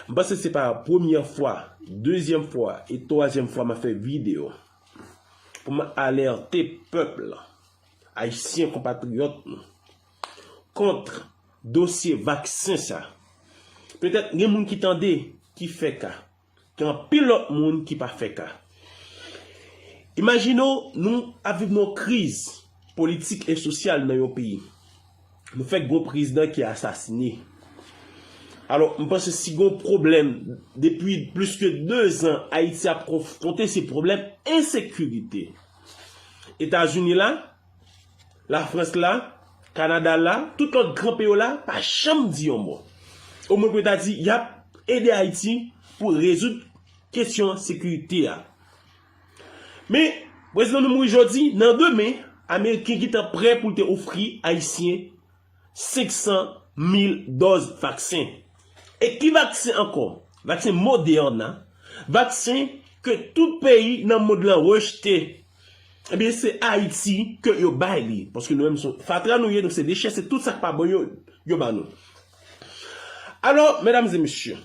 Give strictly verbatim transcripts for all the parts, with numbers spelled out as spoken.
M panse se pa premyè fwa, dezyèm fwa e twazyèm fwa m ap fè videyo pou m alète pèp la, ayisyen konpatriyòt nou, kont dosye vaksen sa. Petèt gen moun ki tande, ki fè ka. Gen anpil lòt moun ki pa fè ka. Imajine w, nou ap viv nan yon kriz politik e sosyal nan yon peyi. Nou fèk gen yon prezidan ki asasine. Alò, m panse si gen yon pwoblèm, depi plis ke de zan, Ayiti ap konfwonte se pwoblèm ensekirite. Etazini la, Lafrans la, Kanada la, tout lòt gran peyi yo la, pa janm di yon mo. Omwen pou yo ta di, y ap ede Ayiti pou rezoud kesyon sekirite a. Men, prezidan nou mouri jodi, nan demen, Ameriken gentan prè pou l te ofri Ayisyen senk san mil dòz vaksen. E ki vaksen ankò? Vaksen Moderna. Vaksen ke tout peyi nan mond lan rejte. Ebyen, se Ayiti ke yo bay li. Paske nou menm se fatra nou ye, nou se dechè, se tout sa k pa bon yo, yo ba nou. Alò, medam e mesye,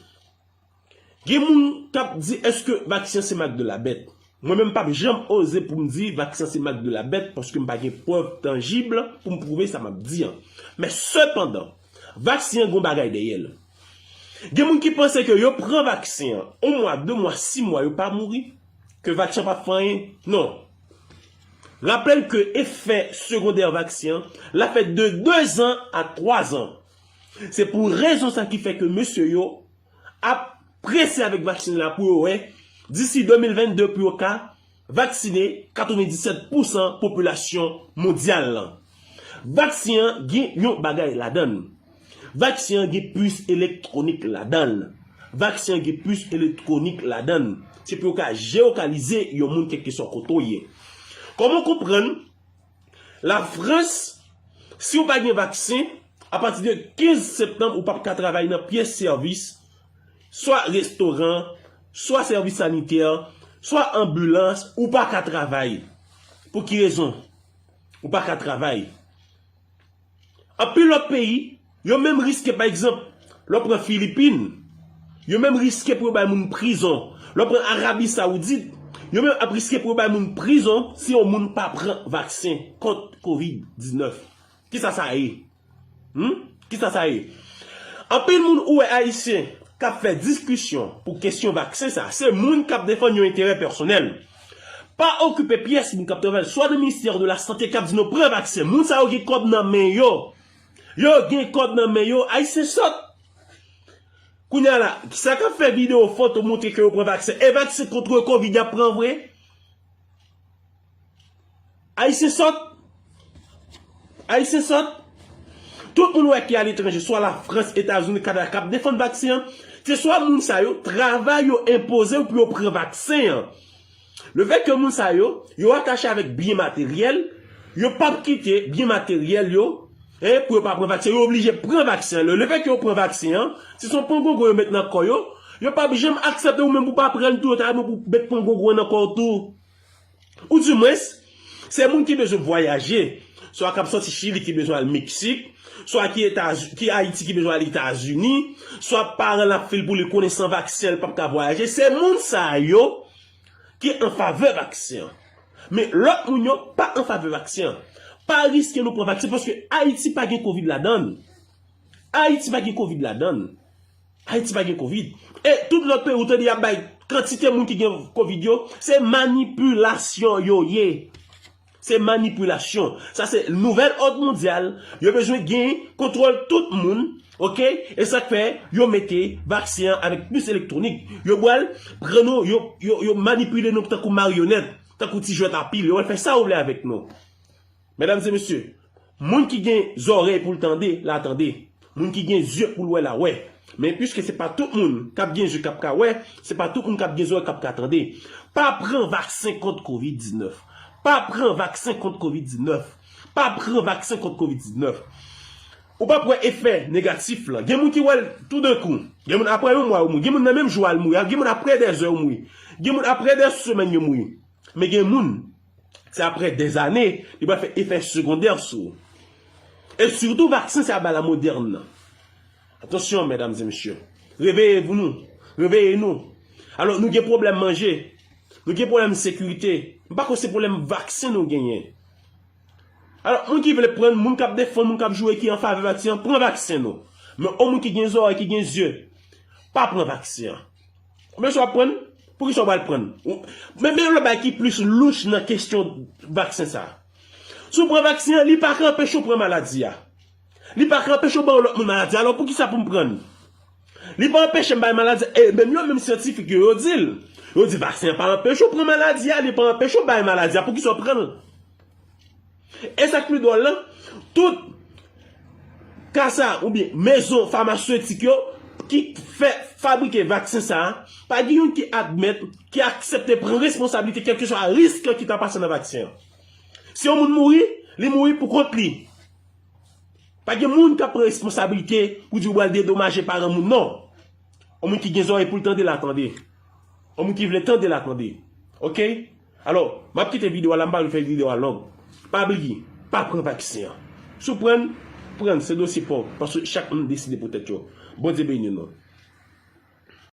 gen moun k ap di, èske vaksen se marque de la bête? Mwen menm, m p ap janm oze pou m di vaksen se marque de la bête, paske m pa gen prèv tanjib pou m pwouve sa m ap di an. Men sepandan, vaksen an gen yon bagay dèyè l. Gen moun ki panse ke yo pran vaksen an, yon mwa, de mwa, sis mwa, yo pa mouri, ke vaksen an p ap fè anyen. Non. Raple l ke efè segondè vaksen an, l ap fè de de zan a twa zan. Se pou rezon sa ki fè ke mesye yo ap prese avèk vaksen la pou yo wè, disi de mil venn de, pou yo ka vaksine katrevenndisèt pousan popilasyon mondyal lan. Vaksen an gen yon bagay ladan l. Vaksen an gen pis elektwonik ladan l. Vaksen an gen pis elektwonik ladan l. Se pou yo ka jewokalize yon moun kèlkeswa kote w ye. Kòman w konprann Lafrans, si w pa gen vaksen, apati de kenz septanm, ou p ap ka travay nan pyès sèvis, swa restoran, swa sèvis sanitè, swa anbilans, ou pa ka travay. Pou ki rezon? Ou pa ka travay. Anpil lòt peyi, yo menm riske, pa egzanp, lè w pran Filipin, yo menm riske pou yo bay moun prizon. Lè w pran Arabi Sawoudit, yo menm ap riske pou yo bay moun prizon si yon moun pa pran vaksen kont kovid diznèf. Kisa sa ye? Hmm? Kisa sa ye? Anpil moun ou wè ayisyen k ap fè diskisyon pou kesyon vaksen sa, se moun k ap defann yon enterè pèsonèl. Pa okipe pyès moun k ap travay swa nan ministè de la sante k ap di nou pran vaksen. Moun sa yo gen kòb nan men yo. Yo gen kòb nan men yo. Ayisyen sòt. Kounye a la, sa k ap fè videyo foto montre ke yo pran vaksen. E vaksen kont kovid y ap pran vre? Ayisyen sòt. Ayisyen sòt. Tout moun wè ki aletranje, swa Lafrans, Etazini, Kanada, k ap defann vaksen an, se swa moun sa yo, travay yo enpoze yo pou yo pran vaksen an. Lefètke moun sa yo, yo atache avèk byen materyèl, yo p ap kite byen materyèl yo, en, pou yo pa pran vaksen, yo oblije pran vaksen an. Le, lefètke yo pran vaksen an, se yon pongongwen yo met nan kò yo, yo p ap janm aksepte ou menm pou pa pran l tou, yo ta renmen pou met pongongwen nan kò w tou. Ou dimwens, se moun ki bezwen vwayaje, swa k ap sòti Chili ki bezwen al Meksik, swa ki Etaz-, ki Ayiti ki bezwen al Etazini, swa paran l ap fè l pou li konnen san vaksen l p ap ka vwayaje. Se moun sa yo ki an favè vaksen an. Men lòt moun yo pa an favè vaksen an. Pa riske nou pran vaksen paske Ayiti pa gen kovid ladan l. Ayiti pa gen kovid ladan l. Ayiti pa gen kovid. E tout lòt peyi, ou tande y ap bay kantite moun ki gen kovid yo, se manipilasyon yo ye. Se manipilasyon. Sa se nouvèl òd mondyal. Yo bezwen gen kontwòl tout moun, oke? E sa k fè yo mete vaksen an avèk pis elektwonik. Yo pral pran nou, yo, yo, yo manipile nou tankou maryonèt, tankou ti jwèt a pil. Yo pral fè sa yo vle avèk nou. Medam e mesye, moun ki gen zòrèy pou l tande, l a tande. Moun ki gen zye pou l wè, l a wè. Men piske se pa tout moun k ap gen zye k ap ka wè, se pa tout moun k ap gen zòrèy k ap ka tande. Pa pran vaksen kont kovid diznèf. Pa pran vaksen kont kovid diznèf. Pa pran vaksen kont kovid diznèf. Ou p ap wè efè negatif lan. Gen moun ki wè l toudenkou. Gen moun apre yon mwa yo mouri. Gen moun nan menm jou a l mouri. Gen moun apre dèzè yo mouri. Gen moun apre dè semèn yo mouri. Men gen moun, se apre dèzane, li pral fè efè segondè sou ou. E sitou vaksen sa a ba la Moderna. Atansyon, medam e mesye. Reveye vou nou. Reveye nou. Alò, nou gen pwoblèm manje. Nou gen pwoblèm sekirite. M pa kwè se pwoblèm vaksen nou genyen. Alò, moun ki vle pran, moun k ap defann, moun k ap joure, ki an favè vaksen an, pran vaksen nou. Men yon moun ki gen zòrèy, ki gen zye, pa pran vaksen an. Oubyen si w ap pran, poukisa w pral pran? Men, men yon lòt bagay ki plis louch nan kesyon vaksen sa a. Si w pran vaksen an, li pa ka anpeche w pran maladi a. Li pa ka anpeche w bay yon lòt moun maladi a. Alò, poukisa pou m pran l? Li pa anpeche m bay maladi a. E menm yo, menm syantifik yo, yo di l. Yo di vaksen an pa anpeche w pran maladi a, li pa anpeche w bay maladi a. Poukisa w pran l? E sa k pi dwòl lan, tout kasa oubyen mezon famasetik yo ki fè fabrike vaksen sa a, pa gen youn ki admèt, ki aksepte pran responsablite kèlkeswa risk ki ta pase nan vaksen an. Si yon moun mouri, li mouri pou kont li. Pa gen moun k ap pran responsablite pou di ou pral dedomaje paran moun, non. Yon moun ki gen zòrèy pou l tande, l a tande. Yon moun ki vle tande, l a tande. Oke? Alò, m ap kite videyo a la, m pa vle fè videyo a long. Pa bliye, pa pran vaksen an. Si w pran l, pran l, se dosye pa w, paske chak moun deside pou tèt yo. Bondye beni nou.